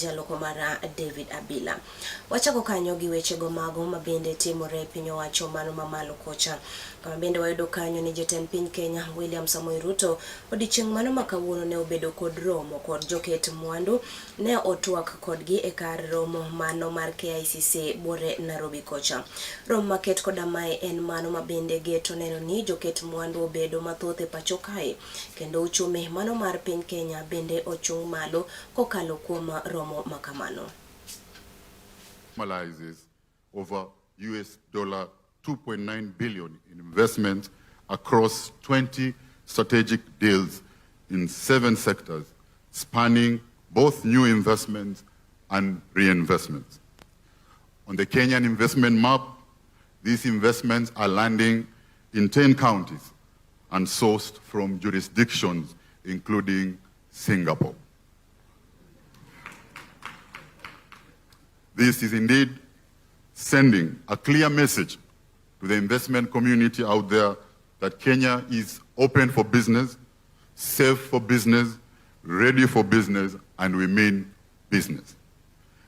jaloko mara David Abila. Wachako kanyo gi wechego mago mabende timore e piny owacho mano mamalo kocha. Kama bende wayudo kanyo ni jatend piny Kenya William Samoei Ruto odiechieng' mano ma kawuono ne obedo kod romo kod joket mwandu ne otwak kodgi e kar romo mano mar KICC bore Nairobi kocha. Romo maket koda mae en mano ma bende geto neno ni joket mwandu obedo mathoth e pacho kae kendo uchumi mano mar piny Kenya bende ochung' malo kokalo kuom romo makamano. Formalizes over US dollar 2.9 billion in investment across 20 strategic deals in 7 sectors, spanning both new investments and reinvestments. On the Kenyan investment map, these investments are landing in 10 counties and sourced from jurisdictions including Singapore. This is indeed sending a clear message to the investment community out there that Kenya is open for business, safe for business, ready for business, and we mean business.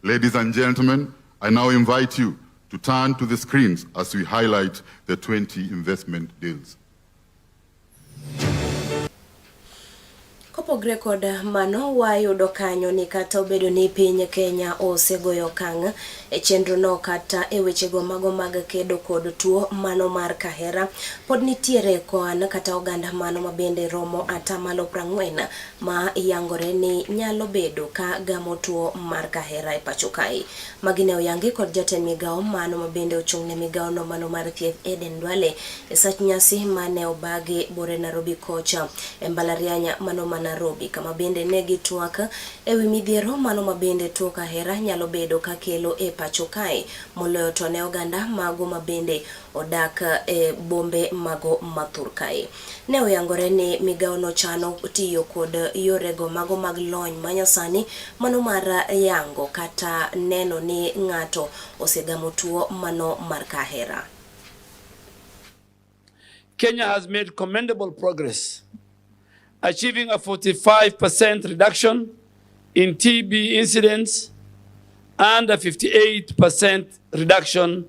Ladies and gentlemen, I now invite you to turn to the screens as we highlight the 20 investment deals. Kopogre kod mano, wayudo kanyo ni kata obedo ni piny Kenya osegoyo okang' e chenrono kata e wechego mago mag kedo kod tuo mano mar kahera, pod nitiere kwan kata oganda mano mabende romo atamalo prang'wen ma yangore ni nyalo bedo ka gamo tuo mar kahera e pacho kae. Magi ne oyangi kod jatend migawo mano mabende ochung' ne migawo no mano mar thieth Eden Duale e sach nyasi mane obagi bore Nairobi kocha e mbalariany mano ma Nairobi, kama bende ne gitwak e wi midhiero mano mabende tuo kahera nyalo bedo ka kelo e pacho kae, moloyo to ne oganda mago mabende odak e bombe mago mathur kae. Ne oyangore ni migawo no chano tiyo kod yorego mago mag lony manyasani mano mar yango kata neno ni ng'ato osegamo tuo mano mar kahera. Kenya has made commendable progress, achieving a 45% reduction in TB incidence and a 58% reduction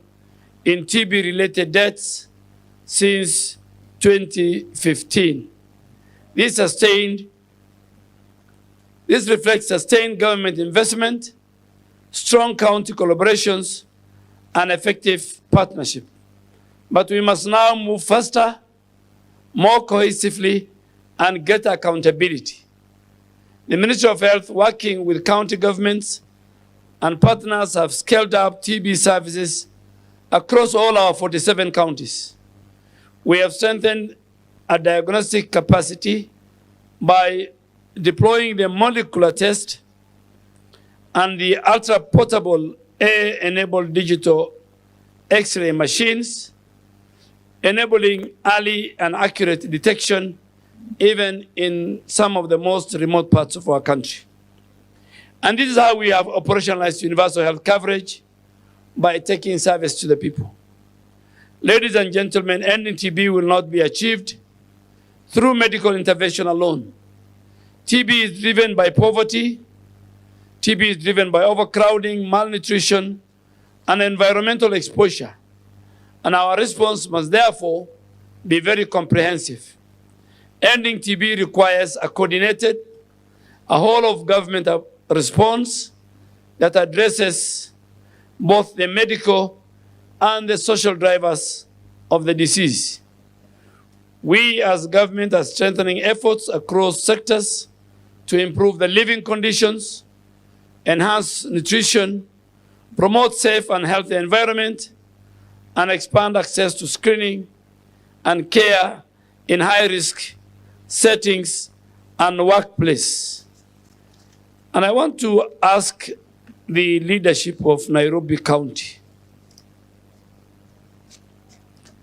in TB-related deaths since 2015. This reflects sustained government investment, strong county collaborations, and effective partnership. But we must now move faster, more cohesively, and get accountability. The Ministry of Health, working with county governments and partners, have scaled up TB services across all our 47 counties. We have strengthened our diagnostic capacity by deploying the molecular test and the ultra-portable air-enabled digital X-ray machines, enabling early and accurate detection even in some of the most remote parts of our country. And this is how we have operationalized universal health coverage, by taking service to the people. Ladies and gentlemen, ending TB will not be achieved through medical intervention alone. TB is driven by poverty, TB is driven by overcrowding, malnutrition, and environmental exposure. And our response must therefore be very comprehensive. Ending TB requires a coordinated, a whole of government response that addresses both the medical and the social drivers of the disease. We as government are strengthening efforts across sectors to improve the living conditions, enhance nutrition, promote safe and healthy environment, and expand access to screening and care in high-risk settings and workplace. And I want to ask the leadership of Nairobi County.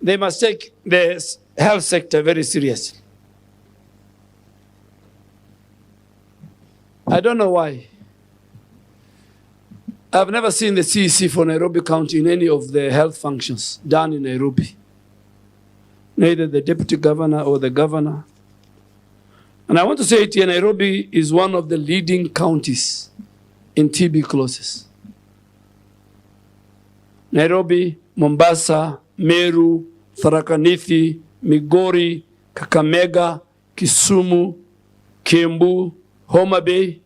They must take the health sector very seriously. I don't know why. I've never seen the CEC for Nairobi County in any of the health functions done in Nairobi. Neither the deputy governor or the governor. And I want to say it here, Nairobi is one of the leading counties in tuberculosis. Nairobi, Mombasa, Meru, Tharaka Nithi, Migori, Kakamega, Kisumu, Kiambu, Homa Bay.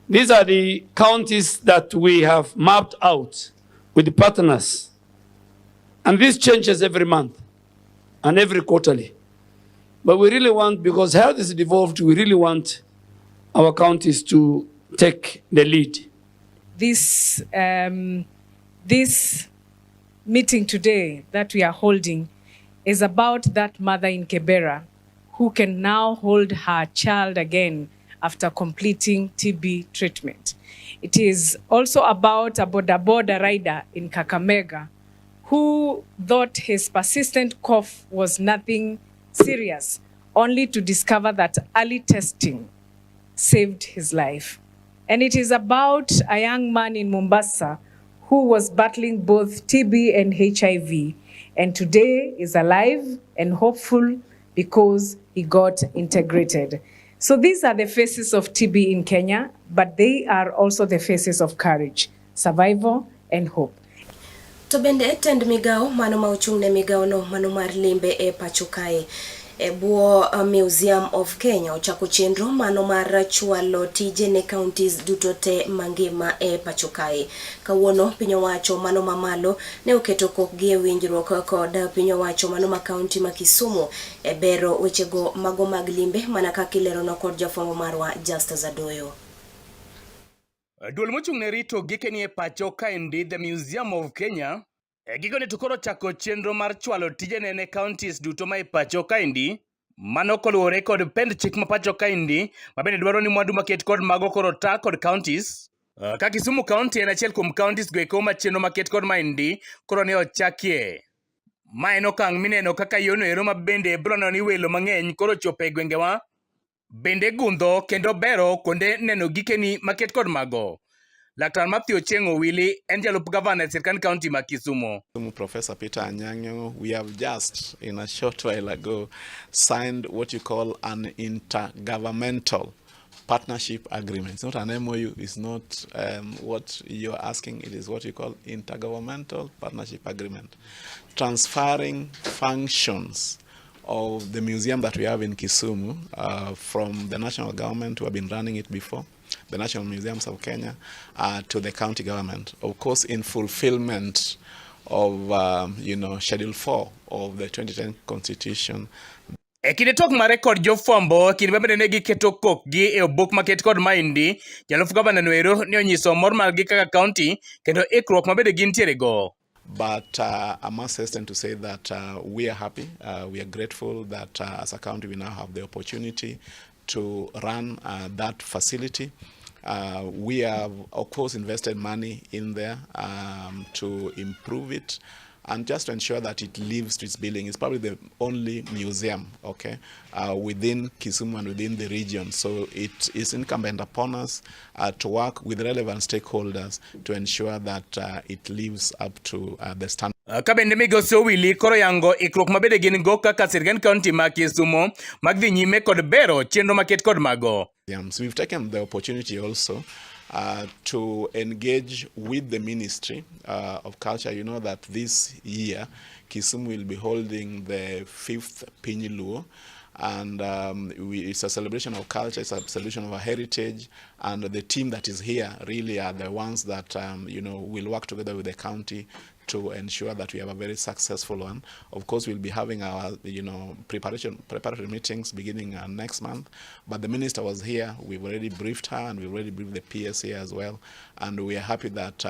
These are the counties that we have mapped out with the partners. And this changes every month and every quarterly. But we really want, because health is devolved, we really want our counties to take the lead. This meeting today that we are holding is about that mother in Kibera who can now hold her child again after completing TB treatment. It is also about a boda boda rider in Kakamega who thought his persistent cough was nothing serious, only to discover that early testing saved his life. And it is about a young man in Mombasa who was battling both TB and HIV, and today is alive and hopeful because he got integrated. So these are the faces of TB in Kenya, but they are also the faces of courage, survival, and hope. To bende tend migawo mano ma ochung' ne migawono mano mar limbe e pacho kae e bwo Museum of Kenya ochako chenro mano mar chwalo tije ne counties duto te mangima e pacho kae. Kawuono piny owacho mano mamalo ne oketo kokgi e winjruok kod piny owacho mano ma kaunti ma Kisumu e bero wechego mago mag limbe mana kaka ilerono kod jafwambo marwa Justus Adoyo. Duol mochung' ne rito gikeni e pacho kaendi The Museum of Kenya e gikone to koro chako chenro mar chwalo tijene ne counties duto ma e pacho kaendi. Mano koluwore kod pend chik ma pacho kaendi ma bende dwaro ni mwandu maket kod mago koro ta kod counties. Ka Kisumu County en achiel kuom counties go eko ma chenro maket kod maendi koro ne ochakie. Ma en okang' mineno kaka yono ero ma bende biro neno ni welo mang'eny koro chopo e gwengewa bende gundho kendo bero kuonde neno gikeni maket kod mago. Laktar Matthew Ochieng' Owili en jalup gavana e sirkand kaunti ma Kisumu. Professor Peter Anyang' Nyong'o, we have just, in a short while ago, signed what you call an intergovernmental partnership agreement. It's not an MOU, it's not what you're asking, it is what you call intergovernmental partnership agreement. Transferring functions of the museum that we have in Kisumu from the national government, who have been running it before, the National Museums of Kenya, to the county government. Of course, in fulfillment of Schedule 4 of the 2010 Constitution. E kinde twak mare kod jofwambo kinde ma bende ne giketo kokgi e obok maket kod maendi, jalup gavana noero ne onyiso mor margi kaka kaunti kendo ikruok ma bende gintiere go. But I must hasten to say that we are happy, we are grateful that as a county we now have the opportunity to run that facility. We have, of course, invested money in there to improve it and just to ensure that it lives to its billing. It's probably the only museum, okay, within Kisumu and within the region. So it is incumbent upon us to work with relevant stakeholders to ensure that it lives up to the standard. Ka bende migosi Owili koro yango ikruok ma bende gin go kaka sirkand kaunti ma Kisumu mag dhi nyime kod bero chenro maket kod mago. So we've taken the opportunity also to engage with the Ministry of Culture. You know that this year Kisumu will be holding the 5th Piny Luo, and it's a celebration of culture, it's a celebration of our heritage, and the team that is here really are the ones that will work together with the county to ensure that we have a very successful one. Of course, we'll be having our preparatory meetings beginning next month. But the minister was here. We've already briefed her, and we've already briefed the PS here as well. And we are happy that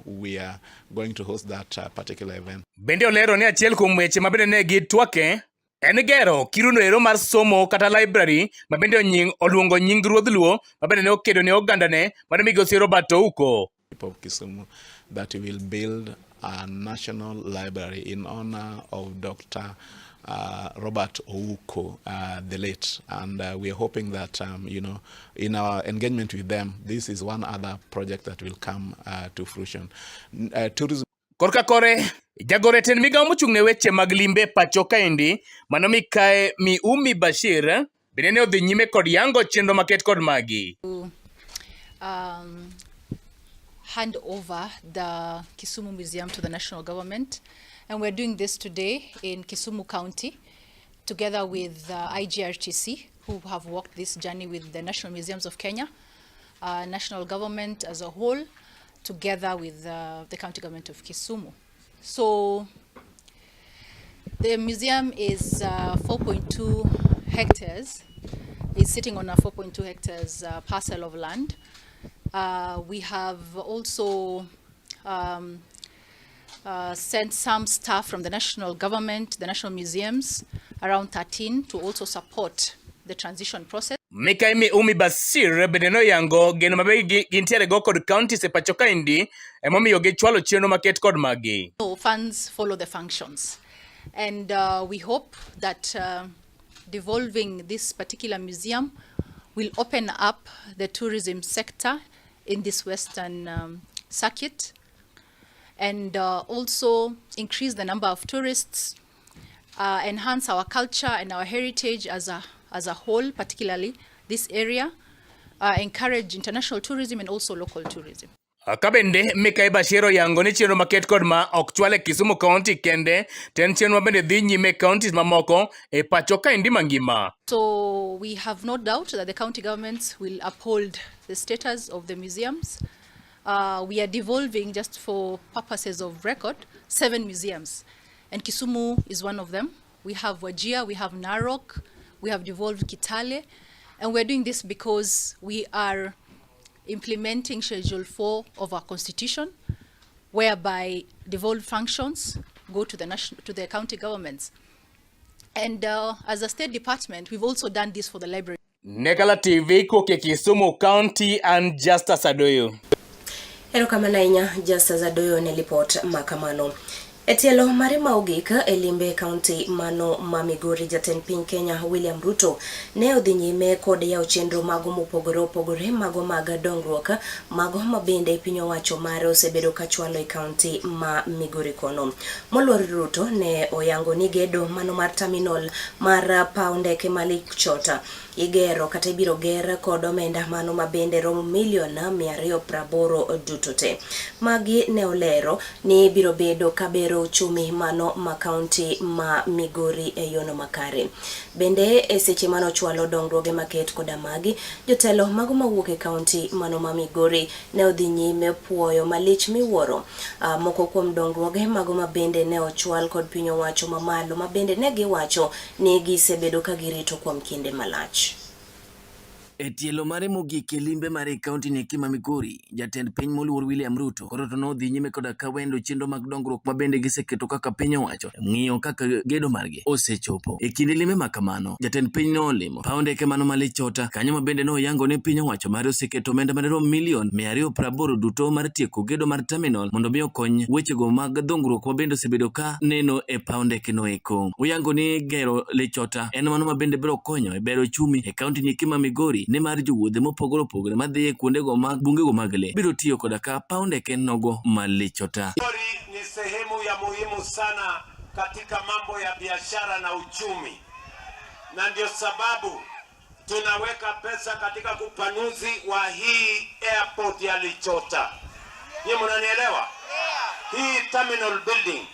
we are going to host that particular event. Bende olero ni achiel kuom weche ma bende ne gitwake en gero kiruno ero mar somo kata library ma bende oluongo nying ruodh Luo ma bende ne okedo ne ogandane mano migosi Robert Ouko. People of Kisumu, that we will build a national library in honor of Dr. Robert Ouko, the late. And we are hoping that in our engagement with them, this is one other project that will come to fruition. Tourism. Korka kore, jagoro e tend migawo mochung' ne weche mag limbe pacho kaendi, mano mikae Miumi Bashir, bende ne odhi nyime kod yango chenro maket kod magi. hand over the Kisumu Museum to the national government. And we're doing this today in Kisumu County, together with IGRTC, who have walked this journey with the National Museums of Kenya, national government as a whole, together with the county government of Kisumu. So the museum is 4.2 hectares. It's sitting on a 4.2 hectares parcel of land. We have also sent some staff from the national government, the national museums, around 13, to also support the transition process. Mikayi Umi Basir bende noyango geno maber gintiere go kod counties e pacho kaendi emomiyo gichwalo chenro maket kod magi. So funds follow the functions. And we hope that devolving this particular museum will open up the tourism sector in this western circuit and also increase the number of tourists, enhance our culture and our heritage as a whole, particularly this area, encourage international tourism and also local tourism. Ka bende Mikayi Bashir oyango ni chenro maket kod ma ok chwal e Kisumu County kende to en chenro ma bende dhi nyime e counties mamoko e pacho kaendi mangima. So we have no doubt that the county governments will uphold the status of the museums. We are devolving, just for purposes of record, 7 museums, and Kisumu is one of them. We have Wajir, we have Narok, we have devolved Kitale, and we're doing this because we are implementing Schedule 4 of our constitution, whereby devolved functions go to the national, to the county governments. And as a state department, we've also done this for the library. Nekala TV kowuok e Kisumu County and Justus Adoyo. Erokamano ahinya Justus Adoyo ne lipot makamano. E tielo mare ma ogik e limbe kaunti mano ma Migori, jatend piny Kenya William Ruto ne odhi nyime kod yawo chenro mago mopogore opogore mago mag dongruok mago ma bende piny owacho mare osebedo kachwalo e kaunti ma Migori kono. Moluor Ruto ne oyango ni gedo mano mar terminal mar paw ndeke ma Lichota igero kata ibiro ger kod omenda mano ma bende romo milion 280 duto te. Magi ne olero ni biro bedo kabero uchumi mano ma kaunti ma Migori e yono makare. Bende e seche mane ochwalo dongruoge maket koda magi, jotelo mago mawuok e kaunti mano ma Migori ne odhi nyime puoyo malich miwuoro moko kuom dongruoge mago ma bende ne ochwal kod piny owacho mamalo ma bende ne giwacho ni gisebedo ka girito kuom kinde malach. E tielo mare mogik e limbe mare e kaunti ni ma Migori, jatend piny moluor William Ruto koro to nodhi nyime koda kawendo chenro mag dongruok ma bende giseketo kaka piny owacho ng'iyo kaka gedo margi osechopo. E kinde limbe ma kamano, jatend piny nolimo paw ndeke mano ma Lichota kanyo ma bende noyango ni piny owacho mare oseketo omenda madirom milion 280 duto mar tieko gedo mar terminal mondo mi okony wechego mag dongruok ma bende osebedo ka neno e paw ndeke no eko. Oyango ni gero Lichota en mano ma bende biro konyo e bero uchumi e kaunti ni ma Migori nimar jowuodhe mopogore opogore madhi e kuondego mag bungego mag lee biro tiyo koda ka paw ndeke nogo ma Lichota. Migori ni sehemu ya muhimu sana katika mambo ya biashara na uchumi, na ndio sababu tunaweka pesa katika upanuzi wa hii airport ya Lichota. Nyie mnanielewa? Hii terminal building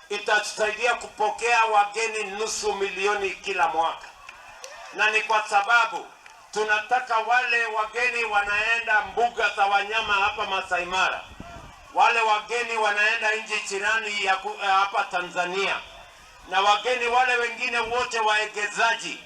itatusaidia kupokea wageni 500,000 kila mwaka, na ni kwa sababu tunataka wale wageni wanaenda mbuga za wanyama hapa Masai Mara, wale wageni wanaenda nchi jirani ya hapa Tanzania, na wageni wale wengine wote waegezaji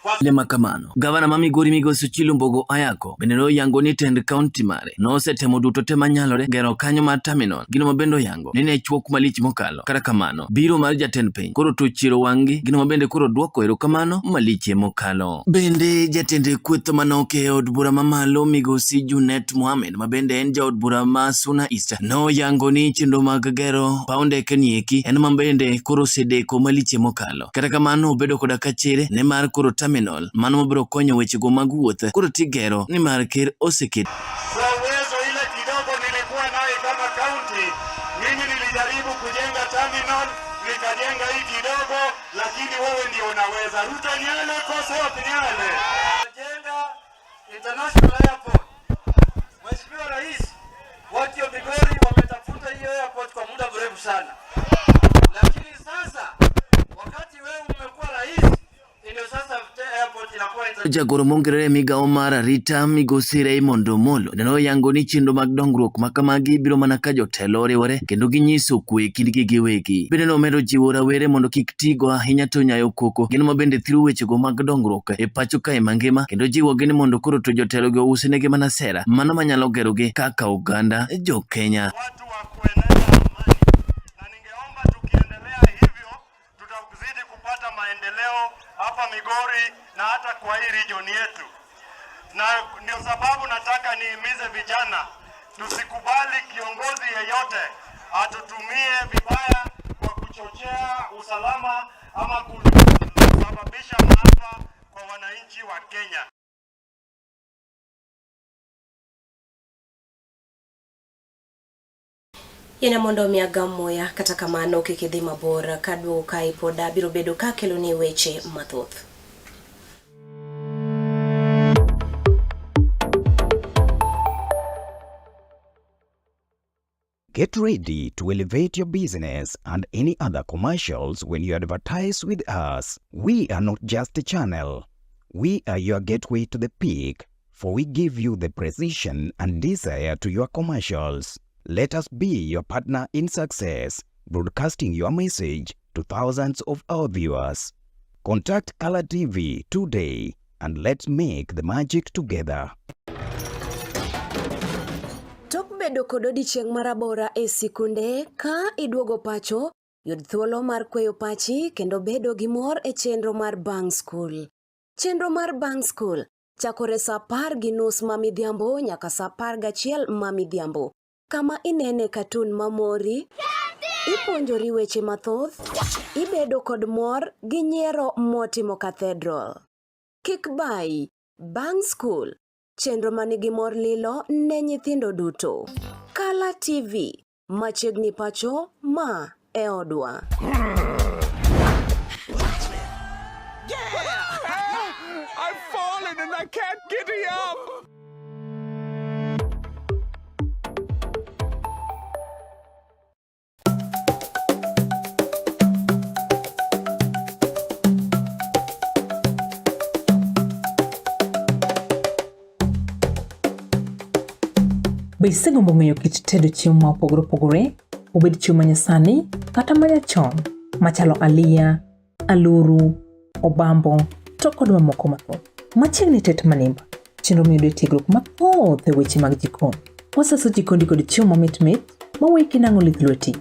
kwa Le makamano, gavana ma Migori migosi Ochilo Mbogo Ayako bende noyango ni tend kaunti mare nosetemo duto te manyalore gero kanyo mar terminal gino ma bende oyango ni ne chuok malich mokalo. Kata kamano, biro mar jatend piny koro to chiero wang'gi gino ma bende koro duoko erokamano malich mokalo. Bende jatend kweth manok e od bura mamalo migosi Junet Mohamed ma bende en jaod bura ma Suna East noyango ni chenro mag gero paw ndeke ni eki en ma bende koro osedeko malich mokalo. Kata kamano obedo koda kachere nimar koro terminal mano mabiro konyo wechego mag wuoth koro tigero nimar ker oseketo Kwa uwezo ile kidogo nilikuwa naye kama kaunti, mimi nilijaribu kujenga terminal, nikajenga hii kidogo, lakini wewe ndio unaweza. Ruto nyale koso nyale. Jenga international airport. Mheshimiwa Rais, watu wa Migori sana, lakini sasa wakati wewe umekuwa rais ndio sasa airport inakuwa Jagoro mongirore e migawo mar arita migosi Raymond Omolo nene oyango ni chenro mag dongruok ma kamagi biro mana ka jotelo oriwore kendo ginyiso kwe e kindgi giwegi. Bende nomedo jiwo rawere mondo kik tigo ahinya to nyayo koko gin ma bende thiro wechego mag dongruok e pacho kae mangima kendo jiwogi ni mondo koro to jotelogi ousnegi mana sera mano manyalo gerogi kaka oganda jo Kenya. Watu wa kueneza amani, na ningeomba tukiendelea hivyo tutazidi kupata maendeleo hapa Migori na hata kwa hii region yetu, na ndio sababu nataka nihimize vijana tusikubali kiongozi yeyote atutumie vibaya kwa kuchochea usalama ama kusababisha maafa kwa wananchi wa Kenya. Yiena mondo omi agam muya, kata kamano kik idhi mabor, kaduogo kae pod abiro bedo kakeloni weche mathoth. Get ready to elevate your business and any other commercials when you advertise with us. We are not just a channel. We are your gateway to the peak, for we give you the precision and desire to your commercials. Let us be your partner in success, broadcasting your message to thousands of our viewers. Contact Color TV today and let's make the magic together. Tok bedo kod odiechieng' marabora e sikunde, ka iduogo pacho, yud thuolo mar kweyo pachi kendo bedo gi mor e chenro mar bang' skul. Chenro mar bang' skul chakore sa 10:30 ma midhiambo nyaka sa 11 ma midhiambo, kama inene katun mamori, ipuonjori weche mathoth, ibedo kod mor gi nyiero motimo cathedral. Kik bayi, bang' skul, chenro manigi mor lilo ne nyithindo duto. Kala TV, machiegni pacho, ma e odwa. I've fallen and I can't giddy up. Be isegombo ng'eyo kit tedo chiemo ma opogore opogore, obed chiemo manyasani kata manyachon, machalo aliya, aluru, obambo, to kod mamoko mathoth? Machiegni Tet Manimba, chenro miyudo e tiegruok mathoth e weche mag jikon. Wasaso jikondi kod chiemo mamit mit maweyi kinang'o lith lweti.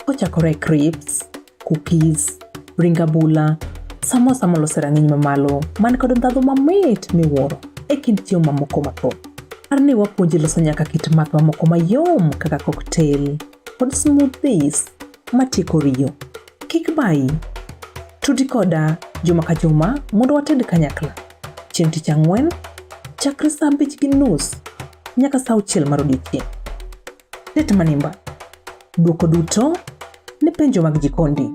Kochakore e crisps, cookies, ring abula, samosa molos e rang'iny mamalo man kod ndhadhu mamit miwuoro e kind chiemo mamoko mathoth. Par ni wapuonji loso nyaka kit math mamoko mayom kaka cocktail kod smoothies matieko riyo. Kik bayi. Tudi koda juma ka juma mondo wated kanyakla. Chieng' tich ang'wen, chakre sa 5:30 nyaka sa 6 mar odiechieng'. Tet Manimba. Dwoko duto ne penjo mag jikondi.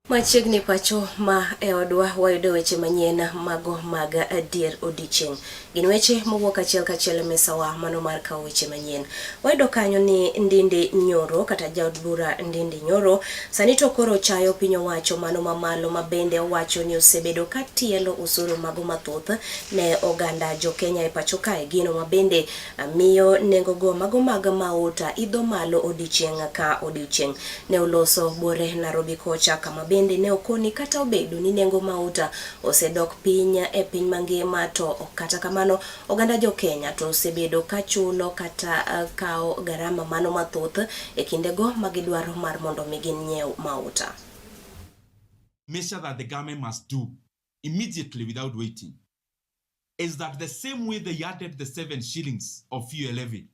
Machiegni pacho ma e odwa wayudo weche manyien mago mag dier odiechieng'. Gin weche mowuok achiel kachiel e mesawa mano mar kawo weche manyien. Wayudo kanyo ni Ndindi Nyoro kata jaod bura Ndindi Nyoro sani to koro chayo piny owacho mano mamalo ma bende owacho ni osebedo ka tielo osuru mago mathoth ne oganda jo Kenya e pacho kae gino ma bende miyo nengo go mago mag mauta idho malo odiechieng' ka odiechieng'. Ne oloso bore Nairobi kocha kama bende ne okoni kata obedo ni nengo mauta osedok piny e piny mangima to kata kamano oganda jo Kenya to osebedo ka chulo kata kawo garama mano mathoth e kindego ma gidwaro mar mondo mi ginyiew mauta. Measure that the government must do immediately without waiting is that the same way they added the 7 shillings of fuel levy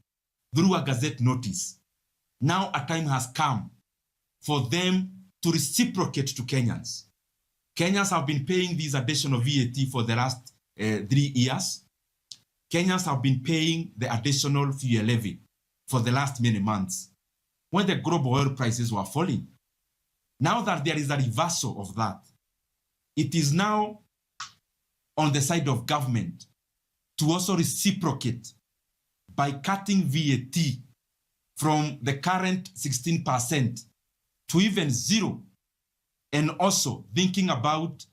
through a gazette notice, now a time has come for them to reciprocate to Kenyans. Kenyans have been paying this additional VAT for the last 3 years. Kenyans have been paying the additional fuel levy for the last many months when the global oil prices were falling. Now that there is a reversal of that, It is now on the side of government to also reciprocate by cutting VAT from the current 16% to even zero, and also thinking about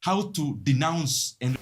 how to denounce and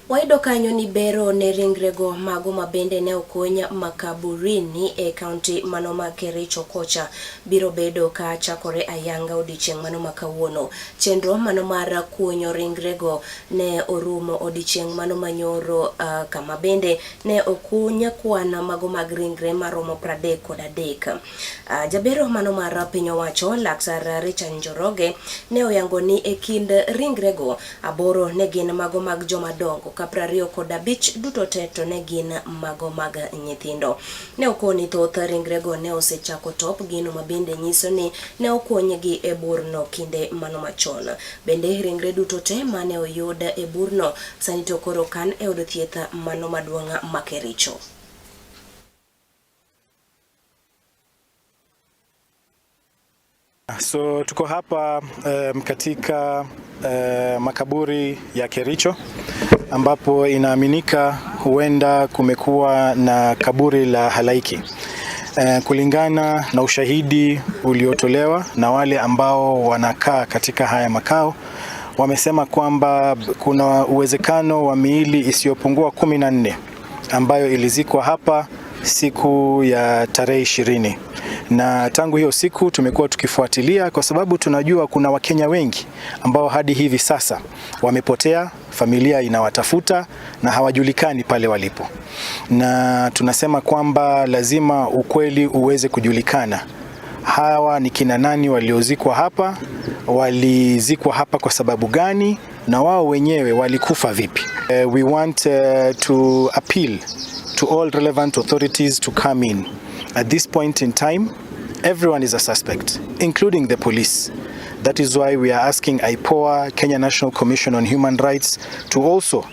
Wayudo kanyo ni bero ne ringrego mago mabende ne okuny makaburini e kaunti mano ma Kericho kocha biro bedo ka chakore ayanga odiechieng' mano ma kawuono. Chenro mano mar kunyo ringrego ne orumo odiechieng' mano manyoro uh, kama bende ne okuny kwan mago mag ringre maromo 33. Uh, jabero mano mar piny owacho Laktar Richard Njoroge ne oyango ni e kind ringrego aboro ne gin mago mag joma dongo ka 25 duto te to ne gin mago mag nyithindo. Ne okoni thoth ringrego ne osechako top, gino ma bende nyiso ni ne okuonygi e burno kinde mano machon. Bende ringre duto te mane oyud e burno sani to koro kan e od thieth mano maduong' ma Kericho. So tuko hapa katika makaburi ya Kericho ambapo inaaminika huenda kumekuwa na kaburi la halaiki. Kulingana na ushahidi uliotolewa na wale ambao wanakaa katika haya makao, wamesema kwamba kuna uwezekano wa miili isiyopungua 14 ambayo ilizikwa hapa siku ya tarehe 20 na tangu hiyo siku tumekuwa tukifuatilia kwa sababu tunajua kuna Wakenya wengi ambao hadi hivi sasa wamepotea, familia inawatafuta na hawajulikani pale walipo, na tunasema kwamba lazima ukweli uweze kujulikana. Hawa ni kina nani waliozikwa hapa, walizikwa hapa kwa sababu gani, na wao wenyewe walikufa vipi? We want to appeal to all relevant authorities to come in. At this point in time, everyone is a suspect, including the police. That is why we are asking IPOA, Kenya National Commission on Human Rights, to also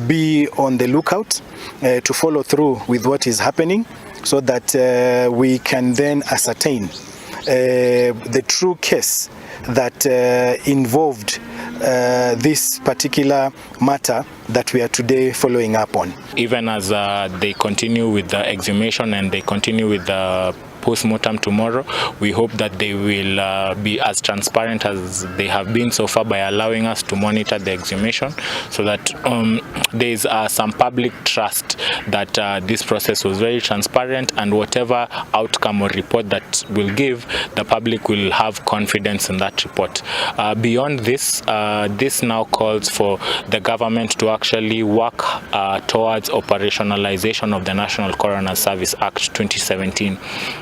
be on the lookout, to follow through with what is happening, so that we can then ascertain the true case that involved this particular matter that we are today following up on. Even as they continue with the exhumation and they continue with the postmortem tomorrow, we hope that they will be as transparent as they have been so far by allowing us to monitor the exhumation, so that there is some public trust that this process was very transparent, and whatever outcome or report that will give, the public will have confidence in that report. Beyond this, this now calls for the government to actually work towards operationalization of the National Coroner Service Act 2017.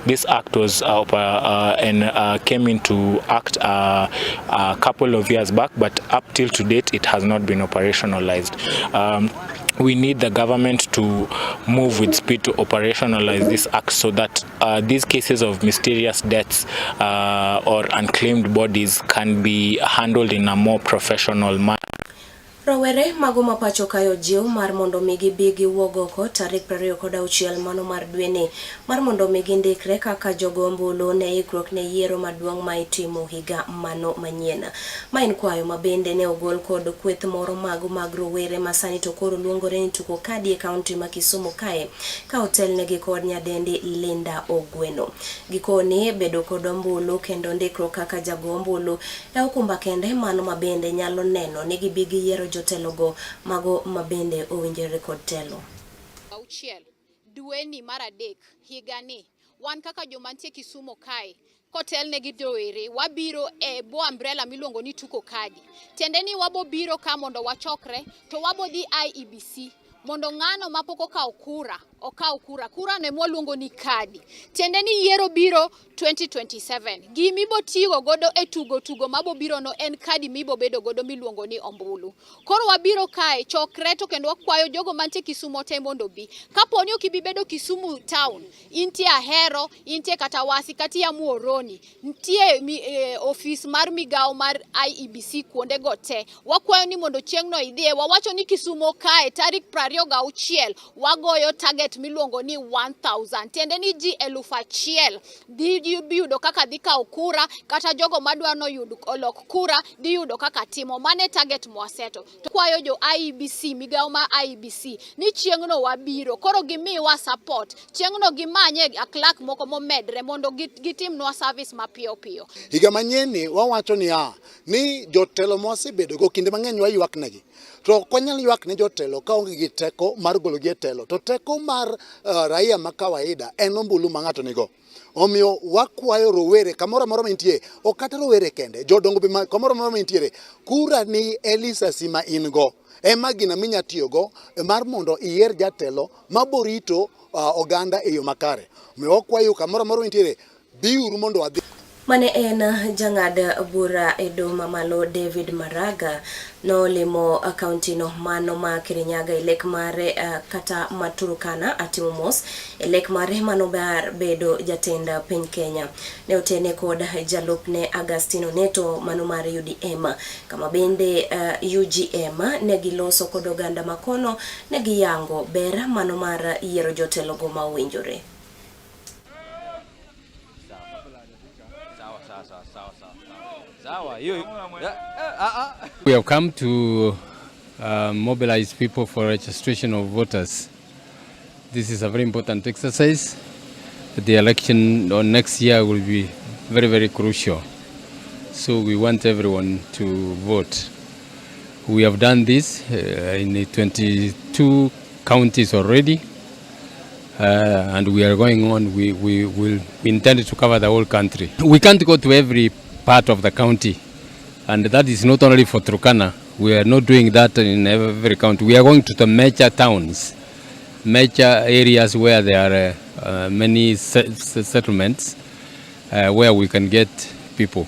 This act was came into act a couple of years back, but up till to date it has not been operationalized. We need the government to move with speed to operationalize this act so that these cases of mysterious deaths or unclaimed bodies can be handled in a more professional manner. Rowere mago ma pacho kayo jiw mar mondo mi gibi giwuog oko tarik 26 mano mar dweni mar mondo mi gindikre kaka jogo ombulu ne ikruok ne yiero maduong' ma itimo higa mano manyien. Ma en kwayo ma bende ne ogol kod kweth moro mago mag rowere ma sani to koro luongore ni Tuko Kadi e kaunti ma Kisumu kae ka otelnegi kod nyadendi Linda Ogweno. Gikoni bedo kod ombulu kendo ndikruok kaka jago ombulu e okumba kende mano ma bende nyalo neno ni gibi giyiero jotelogo mago mabende owinjore kod telo. 6 dweni mar 3 higani wan kaka joma nitie Kisumu kae kotelne gi rowere wabiro e bo umbrella miluongo ni Tuko Kadi. Tiende ni wabo biro ka mondo wachokre to wabo dhi IEBC mondo ng'ano mapok okawo kura okaw kura. Kura no ema waluongo ni kadi. Tiende ni yiero biro 2027. Gimibo tigo godo e tugo tugo mabo biro no en kadi mibo bedo godo miluongo ni ombulu. Koro wabiro kae chokre to kendo wakwayo jogo mantie Kisumu te mondo obi. Kapo ni ok ibi bedo Kisumu town, intie Ahero, intie kata Wasi, kata iya Muhoroni, nitie ofis mar migawo mar IEBC kuonde go te. Wakwayo ni mondo chieng'no idhiye. Wawacho ni Kisumu kae tarik 26 wagoyo target target miluongo ni 1000 tiende ni ji 1000 dhi yudo kaka dhi kawo kura kata jogo madwa noyud olok kura dhi yudo kaka timo. Mano e target mwaseto. To kwayo jo IEBC, migawo ma IEBC ni chieng'no wabiro koro gimiwa support chieng'no gimanye a clerk moko momedre mondo gitimnwa service mapiyo piyo. Higa manyien ni wawacho niya ni jotelo mwasebedogo kinde mang'eny waywak negi to ok wanyal ywak ne jotelo ka onge gi teko mar gologi e telo to teko mar raia ma kawaida en ombulu ma ng'ato nigo. Omiyo wakwayo rowere kamoro amora ma intie, ok kata rowere kende, jodongo be kamoro amora ma intiere, kura ni e lisasi ma in go ema gina minya tiyogo mar mondo iyier jatelo maborito oganda e yo makare. Omiyo wakwayo kamoro amora ma intiere, biuru mondo wadhi. Mane en jang'ad bura e doho mamalo David Maraga nolimo kauntino mano ma Kirinyaga e lek mare kata ma Turkana atimo mos e lek mare mano bar bedo jatend piny Kenya. Ne otene kod jalupne Agustino Neto mano mar UDM kama bende UGM ne giloso kod oganda makono ne giyango ber mano mar yiero jotelogo ma owinjore. We have come to mobilize people for registration of voters. This is a very important exercise. The election on next year will be very, very crucial. So we want everyone to vote. We have done this in 22 counties already, and we are going on. We intend to cover the whole country. We can't go to every part of the county, and that is not only for Turkana. We are not doing that in every county. We are going to the major towns, major areas where there are many settlements where we can get people.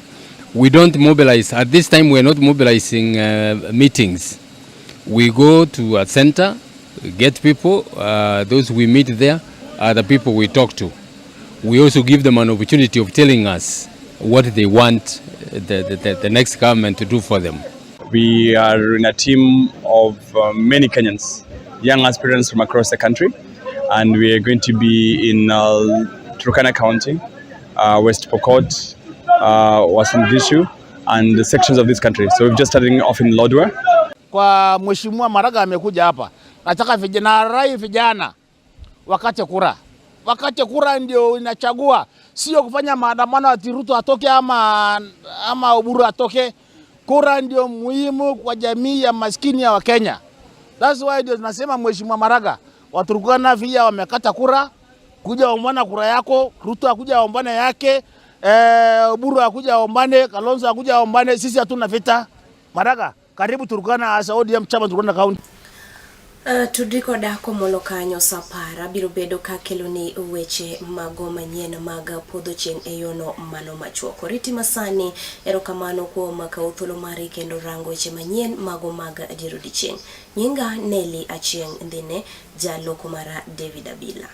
We don't mobilize. At this time, we are not mobilizing meetings. We go to a center, get people. Those we meet there are the people we talk to. We also give them an opportunity of telling us what they want the next government to do for them. We are in a team of many Kenyans, young aspirants from across the country, and we are going to be in Turkana County, West Pokot, Uasin Gishu, and the sections of this country. So we've just started off in Lodwar. Kwa Mheshimiwa Maraga amekuja hapa, nataka vijana, rai vijana wakate kura. Wakate kura ndio inachagua, sio kufanya maandamano ati Ruto atoke ama Oburu atoke. Kura ndio muhimu kwa jamii ya maskini ya Wakenya. That's why ndio tunasema Mheshimiwa Maraga, Waturkana pia wamekata kura, kuja ombana kura yako, Ruto akuja ombane yake, Oburu akuja ombane, Kalonzo akuja ombane, sisi hatuna vita. Maraga, karibu Turkana as ODM chama Turkana County. Tudri koda komolo kanyo sapara biro bedo ka keloni weche mago manyien mag podho chieng' e yono mano machuok. Oriti masani, erokamano kuom kawo thuolo mari kendo rango weche manyien mago mag dier odiechieng'. Nyinga Nelly Achieng' Ndhine, jaloko mara David Abila.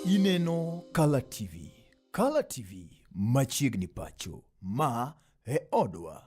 Ineno Kala TV. Kala TV machiegni pacho. Ma e odwa.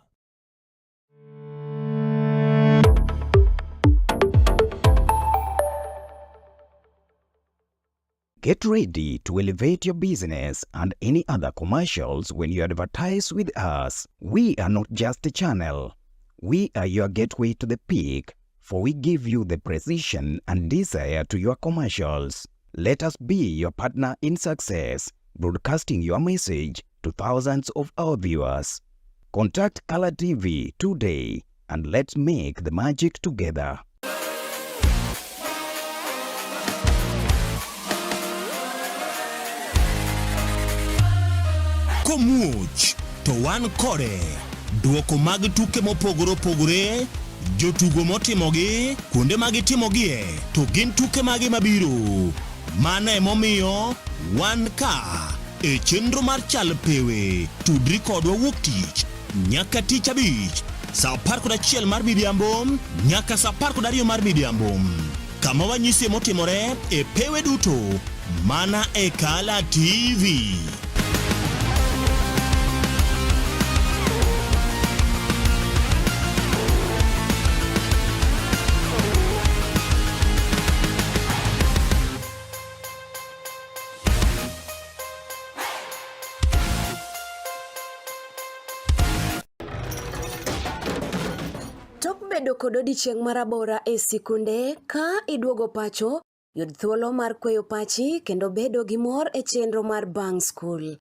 Get ready to elevate your business and any other commercials when you advertise with us. We are not just a channel. We are your gateway to the peak, for we give you the precision and desire to your commercials. Let us be your partner in success, broadcasting your message to thousands of our viewers. Contact Kala TV today and let's make the magic together. Komuoch to wan kode. Duoko mag tuke mopogore opogore. Jotugo motimogi, kuonde ma gitimogie, to gin tuke mage mabiro. Mano emomiyo wan ka e chenro mar Chal Pewe. Tudri kodwa wuok tich nyaka tich abich saa 11 mar midhiambo nyaka saa 12 mar midhiambo kama wanyisie motimore e pewe duto mana e Kala TV. Tok bedo kod odiechieng' marabora e sikunde, ka iduogo pacho, yud thuolo mar kweyo pachi kendo bedo gi mor e chenro mar Bang' Skul.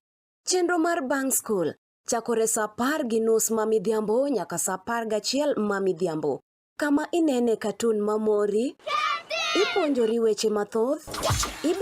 Chenro mar Bang' Skul chakore saa 10:30 ma midhiambo nyaka saa 11 ma midhiambo, kama inene katun mamori, ipuonjori weche mathoth, ibe